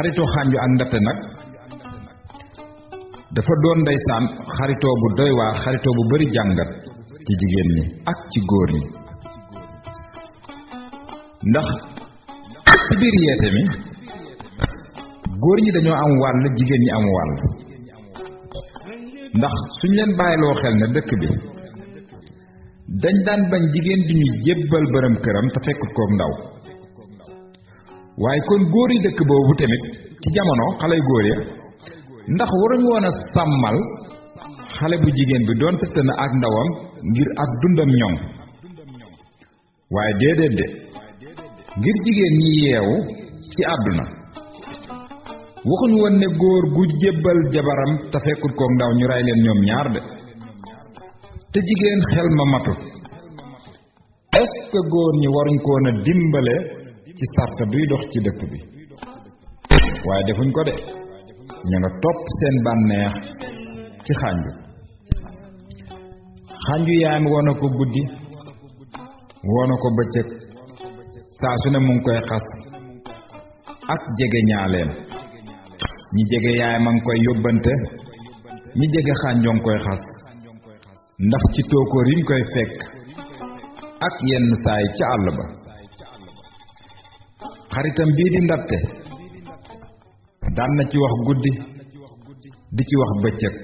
xaritoo xànju ak ndatte nag dafa doon ndeysaan xaritoo bu doy waar xaritoo bu bari jàngat ci jigéen ñi ak ci góor ñi ndax ci biir yeete mi góor ñi dañoo am wàll jigéen ñi am wàll ndax suñ leen bàyyiloo xel ne dëkk bi dañ daan bañ jigéen di ñu jébbal bërëm këram te fekkut kook ndaw waaye kon góor yi dëkk boobu tamit ci jamono xale yu góor ya ndax waruñ woon a sàmmal xale bu jigéen bi doon tëtt na ak ndawam ngir ak dundam ñoŋ waaye déedéet de ngir jigéen ñi yeewu ci àdduna waxuñ woon ne góor gu jébbal jabaram te fekkut kook ndaw ñu rey leen ñoom ñaar de te jigéen xel ma matut est-ce que góor ñi waruñ ko woon a dimbale ci sarta duy dox ci dëkk bi waaye defuñ ko de ña nga topp seen bànneex ci xànju xànju yaayam woona ko guddi woona ko bëccëg saa su ne mu ngi koy xas ak jege ñaaleem ñi jege yaayam a ngi koy yóbbante ñi jege xànjoo ngi koy xas ndax ci tóokóor yi mu koy fekk ak yenn saay ca àll ba xaritam bii di ndatte daan na ci wax guddi di ci wax bëccëg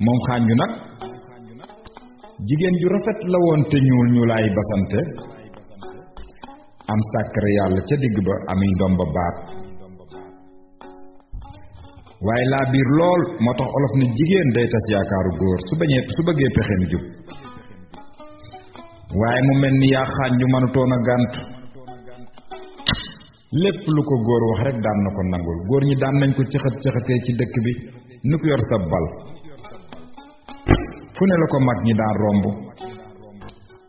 moom xànju nag jigéen ju rafet la woon te ñuul ñuulaay basante am sàkkare yàlla ca digg ba ami ndomba baat waaye laa biir lool moo tax olof ne jigéen day tas yaakaaru góor su bëggee pexem jub waaye mu mel ni yaa xànju mënutoon a gànt lépp lu ko góor wax rek daan na ko nangul góor ñi daan nañ ko cëxat-cëxatee ci dëkk bi ni ko yor sa bal fu ne la ko mag ñi daan romb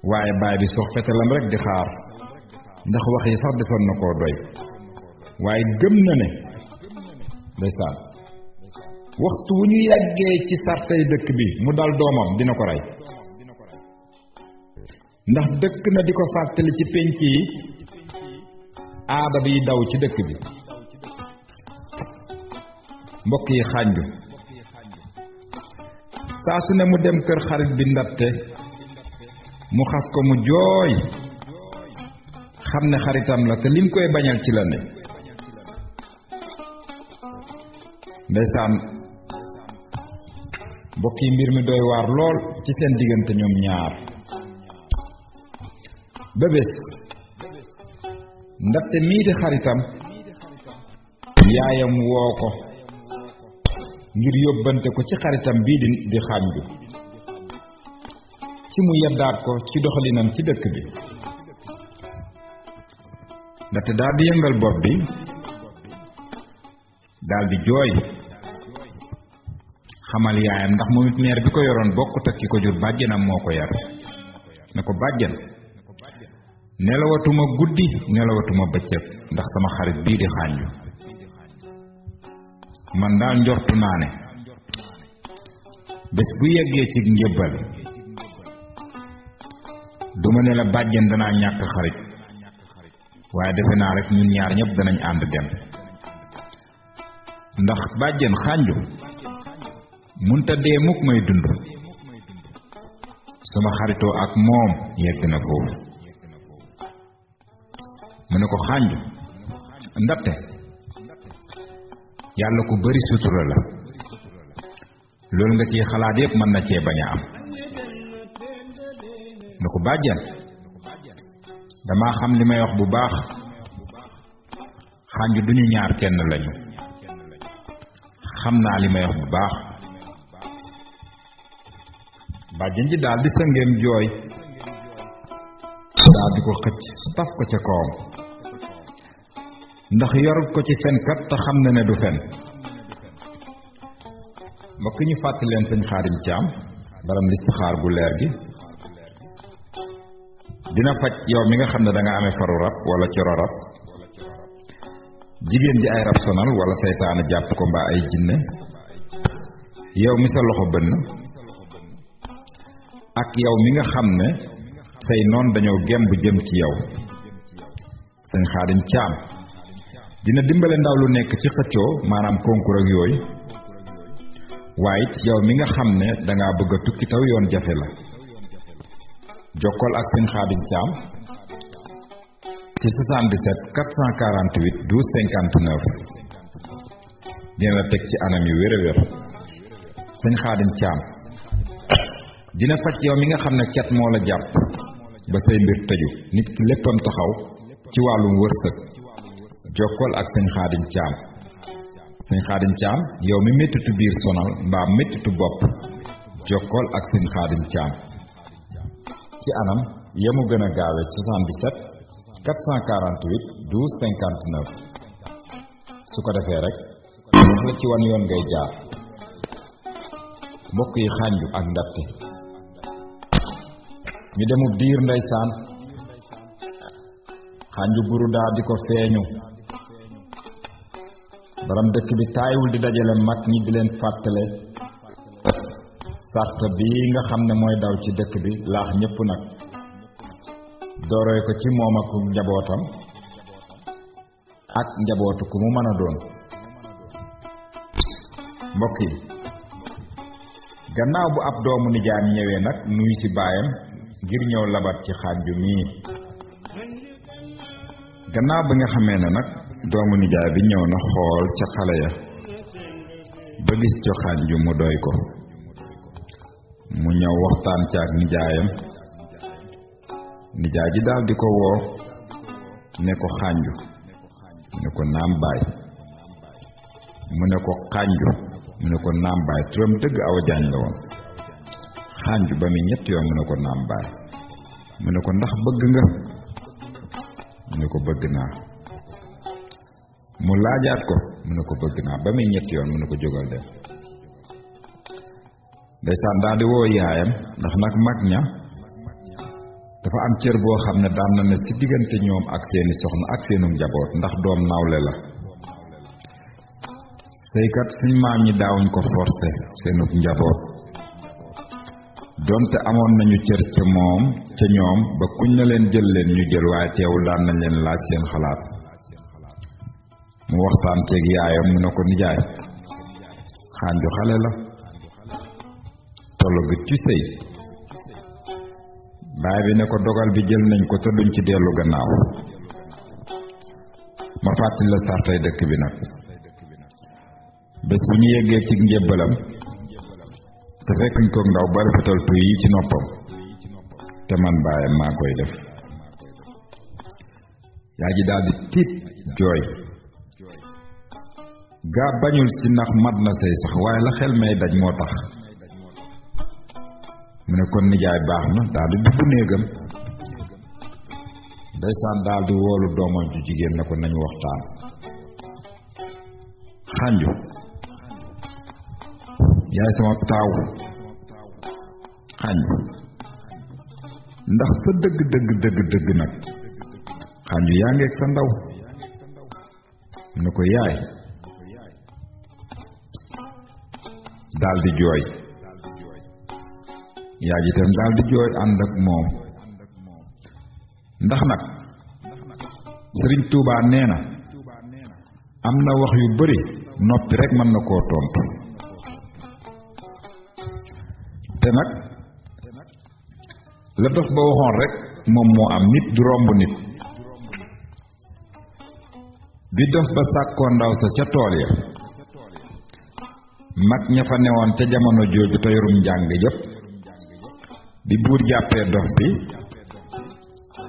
waaye baay bi sox fetalam rek di xaar ndax wax yi sax defoon na koo doy waaye gëm na ne ndeysaan waxtu wu ñu yàggee ci sartay dëkk bi mu dal doomam dina ko rey ndax dëkk na di ko fàttali ci pénc yi aada bi daw ci dëkk bi mbokk yi xànju saa su ne mu dem kër xarit bi ndatte mu xas ko mu jooy xam ne xaritam la te lim koy bañal ci la ne ndeysaan mbokk yi mbir mi doy waar lool ci seen diggante ñoom ñaar ba bés ndaxte mii di xaritam yaayam woo ko ngir yóbbante ko ci xaritam bii di xànju ci mu yeddaat ko ci doxalinam ci dëkk bi ndaxte daal di yëngal bopp bi daal di jooy xamal yaayam ndax moom it meer bi ko yoroon bokkut ak ki ko jur bàjjenam moo ko yar ne ko bàjjen nelawatuma guddi nelawatuma bëccëg ndax sama xarit bii di xànju man daal njortu naa ne bés bu yeggee ci njëbbal duma ne la bàjjen danaa ñàkk xarit waaye defe naa rek ñun ñaar ñëpp danañ ànd dem ndax bàjjen xànju munta dee mukk may dund sama xaritoo ak moom yegg na foofu mu ne ko xànju ndaxte yàlla ku bari sutura la loolu nga ciy xalaat yépp mën na cee bañ a am ne ko bàjjan dama xam li may wax bu baax xànju duñu ñaar kenn lañu xam naa li may wax bu baax bàjjan ji daal di sëngeem jooy daal di ko xëcc taf ko ca kawam ndax yorut ko ci fenkat te xam na ne du fen mbokk ñu fàttali leen sëñ Xaadim Caam baram listixaar gu leer gi dina faj yow mi nga xam ne da nga amee faru rab wala coro rab jigéen ji ay rab sonal wala seytaane jàpp ko mbaa ay jinne yow mi sa loxo bënn ak yow mi nga xam ne say noon dañoo gemb jëm ci yow sëñ Xaadim Caam dina dimbale ndaw lu nekk ci xëccoo maanaam concours ak yooyu waaye it yow mi nga xam ne dangaa bëgg a tukki taw yoon jafe la jokkool ak seen Xaadim Caam ci 77 448 12 59 dina la teg ci anam yu wér a wér sëñ Xaadim Caam dina faj yow mi nga xam ne cat moo la jàpp ba say mbir tëju nit ki léppam taxaw ci wàllum wërsëg jokkool ak sëñ Xaadim Caam sëñ Xaadim Caam yow mi mettitu biir sonal mbaa mettitu bopp jokkool ak sëñ Xaadim Caam ci anam yemu gën a gaawe ci 77 448 12 59 su ko defee rek wax la ci wan yoon ngay jaar mbokk yi xànju ak ndatte ñu demub diir ndeysaan xànju buru daa di ko feeñu baram dëkk bi taayul di dajale mag ñi di leen fàttale sart bi nga xam ne mooy daw ci dëkk bi laax ñépp nag dooroy ko ci moom ak njabootam ak njabootu ku mu mën a doon mbokk yi gannaaw bu ab doomu nijaayam ñëwee nag nuy ci baayam ngir ñëw labat ci xànju mii gannaaw bi nga xamee ne nag doomu nijaay bi ñëw na xool ca xale ya ba gis ca xànju mu doy ko mu ñëw waxtaan ca ak nijaayam nijaay ji daal di ko woo ne ko xànju mu ne ko naam baay mu ne ko xànju mu ne ko naam baay turam dëgg Awa Jaañ la woon xànju ba muy ñett yoon mu ne ko naam baay mu ne ko ndax bëgg nga mu ne ko bëgg naa mu laajaat ko mu ne ko bëgg naa ba muy ñett yoon mu ne ko jógal dem ndeysaan daal di woo yaayam ndax nag mag ña dafa am cër boo xam ne daan na ne ci diggante ñoom ak seeni soxna ak seenu njaboot ndax doom nawle la sëykat suñ maam ñi daawuñ ko forcé seenu njaboot donte amoon nañu cër ca moom ca ñoom ba kuñ na leen jël leen ñu jël waaye teewul daan nañ leen laaj seen xalaat mu waxtaan ceeg yaayam mu ne ko nijaay xànju xale la tollu ci sëy baay bi ne ko dogal bi jël nañ ko te duñ ci dellu gannaaw ma fàttali la sartay dëkk bi nag bés bu ñu yeggee ci njébbalam te fekkuñ ko ndaw ba rafetal tuy yi ci noppam te man baayam maa koy def yaa ji daal di tiit jooy gaa bañul si ndax mat na sëy sax waaye la xel may daj moo tax mu ne kon nijaay baax na daal di dugg néegam ndeysaan daal di woolu doomam ju jigéen ne ko nañu waxtaan xànju yaay sama taaw xànju ndax sa dëgg nag xànju yaa ngeeg sa ndaw mu ne ko yaay daal di jooy yaa ji tam daal di jooy ànd ak moom ndax nag Sëriñ Tuubaa nee na am na wax yu bari noppi rek mën na koo tontu te nag la dof ba waxoon rek moom moo am nit du romb nit bi dof ba sàkkoo ndaw sa ca tool ya mag ña fa newoon ca jamono jooju te yorum njàng yépp bi buur jàppee dof bi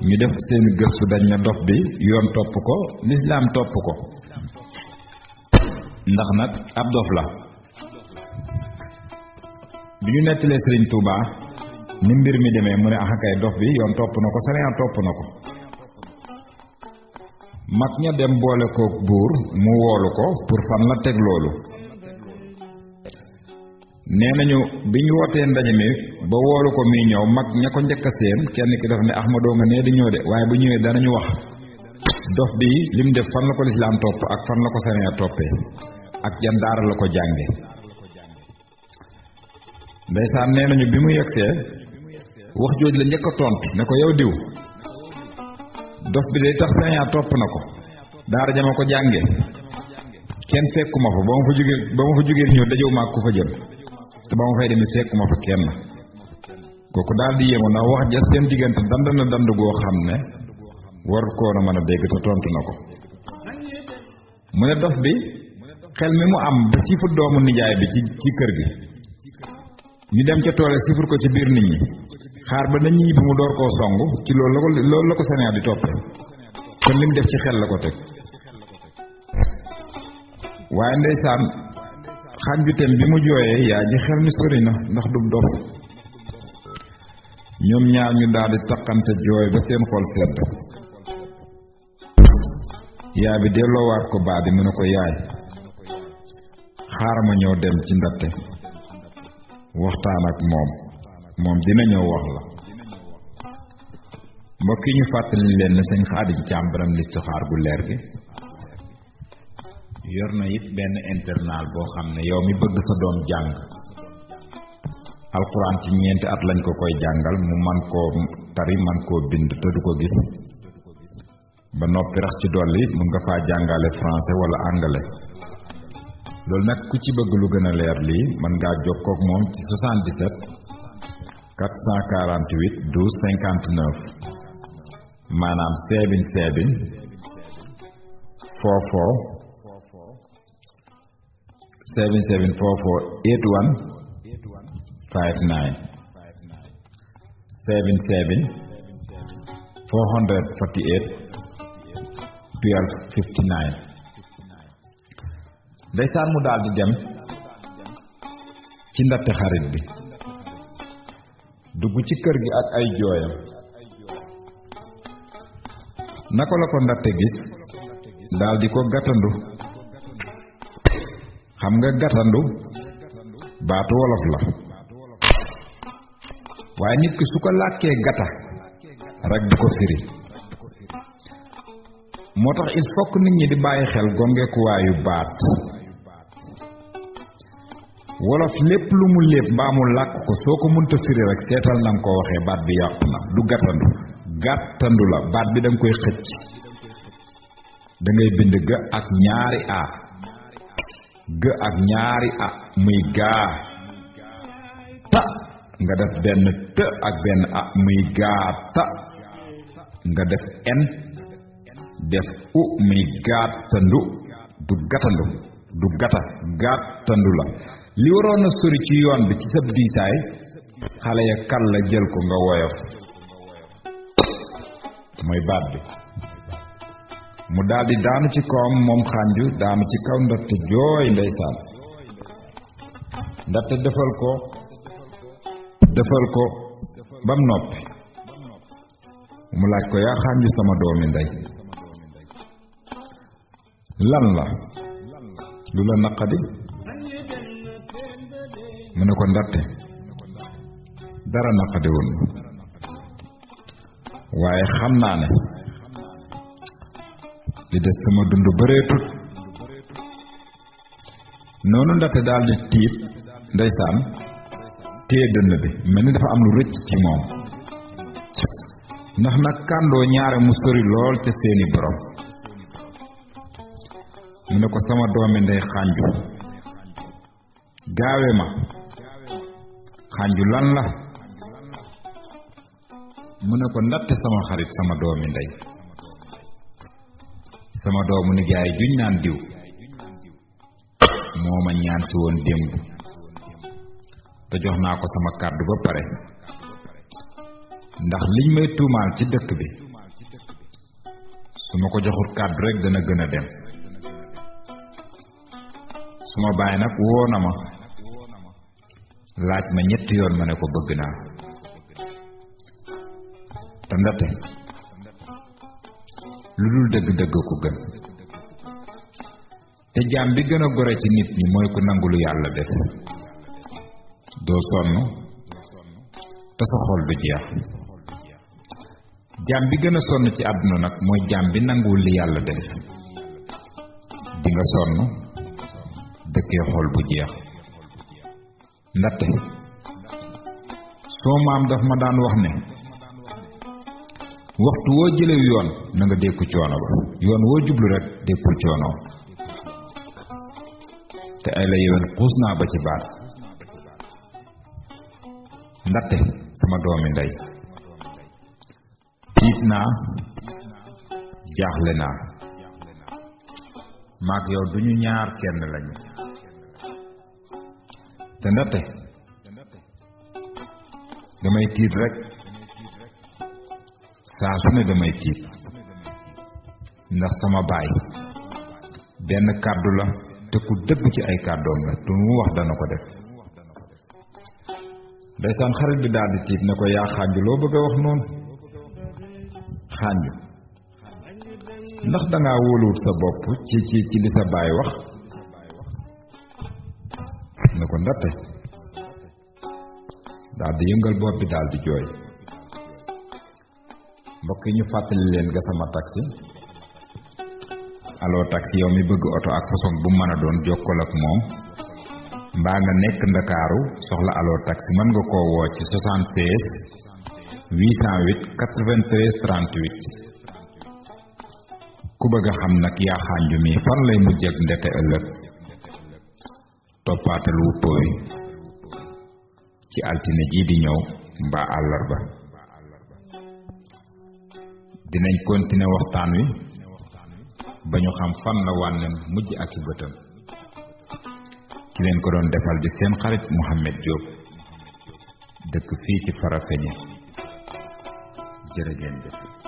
ñu def seen gëstu dañ na dof bi yoon topp ko lislaam topp ko ndax nag ab dof la bi ñu nettalee Sëriñ Tuubaa ni mbir mi demee mu ne axakay dof bi yoon topp na ko sariyaan topp na ko mag ña dem boole ko buur mu woolu ko pour fan la teg loolu nee nañu bi ñu wootee ndaje mi ba woolu ko muy ñëw mag ña ko njëkk a seen kenn ki daf ne Ahmadoo nga nee di ñëw de waaye bu ñëwee danañu wax dof bi lim def fan la ko lislaam topp ak fan la ko sariya toppee ak jan daara la ko jànge ndeysaan nee nañu bi mu yegsee wax jooj la njëkk a tontu ne ko yow diw dof bi day tax sariya topp na ko daara jama ko jànge kenn fekkuma fa ba ma fa jógee ñëw dajew maa ku fa jëm te ba ma fay demee fekkuma fa kenn kooku daal di yéemu ndax wax ja seen diggante dand na dand goo xam ne war koo na mën a dégg te tontu na ko mu ne dof bi xel mi mu am ba sifur doomu nijaay bi ci kër gi ñu dem ca toole sifur ko ci biir nit ñi xaar ba nañ ñibbi mu door koo song ci loolu la ko Sénégal di toppee kon li mu def ci xel la ko teg waaye ndeysaan xànjuteem bi mu jooyee yaa ji xel mi sori na ndax du dof ñoom ñaar ñu daal di taqante jooy ba seen xol sedd yaay bi delloowaat ko baat bi mu ne ko yaay xaar ma ñëw dem ci ndatte waxtaan ak moom dina ñëw wax la mbokk yi ñu fàttali leen ne sëñ Xaadim Caam borom listixaar gu leer gi yor na it benn internat boo xam ne yow mi bëgg sa doom jàng alxuraan ci 4 at lañ ko koy jàngal mu man koo tari man koo bind te du ko gis ba noppi rax ci dolli mun nga faa jàngale français wala anglais loolu nag ku ci bëgg lu gën a leer lii mën ngaa jokkoo ak moom ci 77 448 12 59 maanaam 77 44 8159 77 448 1259 ndeysaan mu daal di dem ci ndatte xarit bi dugg ci kër gi ak ay jooyam naka la ko ndatte gis daal di ko gàttandu xam nga gàttandu baatu wolof la waaye nit ki su ko làkkee gata rek du ko firi moo tax il faut que nit ñi di bàyyi xel gongekuwaayu baat wolof lépp lu mu lépp mbaa mu làkk ko soo ko mënta firi rek seetal na nga ko waxee baat bi yàqu na du gàttandu la baat bi danga koy xëcc dangay bind ga ak ñaari a ga ak ñaari a muy gaa ta nga def benn të ak benn a muy gaa ta nga def en def u muy gàttandu du gàttandu du gàttandu la li waroon na sori ci yoon bi ci sab diisaay xale ya kal la jël ko nga woyof mooy baat bi mu daldi daanu ci kawam moom xànju daanu ci kaw ndatte jooy ndeysaan ndatte defal ko bam noppi mu laaj ko yaa xànju sama doomi ndey lan la lu la naqadi mu ne ko ndatte dara naqadi woon waaye xam naa ne li des sama dund bëreetut noonu ndatte daldi tiit ndeysaan téye dënn bi mel ni dafa am lu rëcc ci moom ndax nag kàndoo ñaare mu sori lool ca seeni borom mu ne ko sama doomi ndey xànju gaawe ma xànju lan la mu ne ko ndatte sama xarit sama doomi ndey sama doomu nijaay juñ naan diw moo ma ñaan si woon démb te jox naa ko sama kàddu ba pare ndax liñ may tuumaal ci dëkk bi su ma ko joxul kàddu rek dana gën a dem suma baay nag woo na ma laaj ma 3 yoon ma ne ko bëgg naa te ndatte lu dul dëgg-dëgg ko gën te jaam bi gën a gore ci nit ñi mooy ku nangu lu yàlla def doo sonn te sa xol du jeex jaam bi gën a sonn ci àdduna nag mooy jaam bi nanguwul li yàlla def di nga sonn dëkkee xol bu jeex ndaxte soo maam daf ma daan wax ne waxtu woo jëlew yoon na nga dékku coono ba yoon woo jublu rek dékkul coono te ay la yéwén xuus naa ba ci baat ndaxte sama doomi ndey tiit naa jaaxle naa maak yow duñu ñaar kenn lañu te ndaxte damay tiit rek saa su ne damay tiit ndax sama baay benn kàddu la te ku dëgg ci ay kàddoom la te mu wax dana ko def ndeysaan xarit bi daal di tiit ne ko yaa xànju loo bëgg a wax noonu xànju ndax dangaa wóoluwut sa bopp ci li sa baay wax ne ko ndaxte daal di yëngal bopp bi daal di jooy mbokk yi ñu fàttali leen Gassama Taxi Allo Taxi yow mi bëgg oto ak façon bu mën a doon jokkoo ak moom mbaa nga nekk Ndakaaru soxla Allo Taxi mën nga koo woo ci 76 808 93 38 ku bëgg a xam nag yaa xànju mi fan lay mujj ak ndeke ëllëg toppaatal wuppoo wi ci altine jii di ñëw mbaa àllarba dinañ continuer waxtaan wi ba ñu xam fan la wànneen mujj ak i bëtam ki leen ko doon defal di seen xarit Mouhamed Diop dëkk fii ci Farafeñe jërë ngeen jëf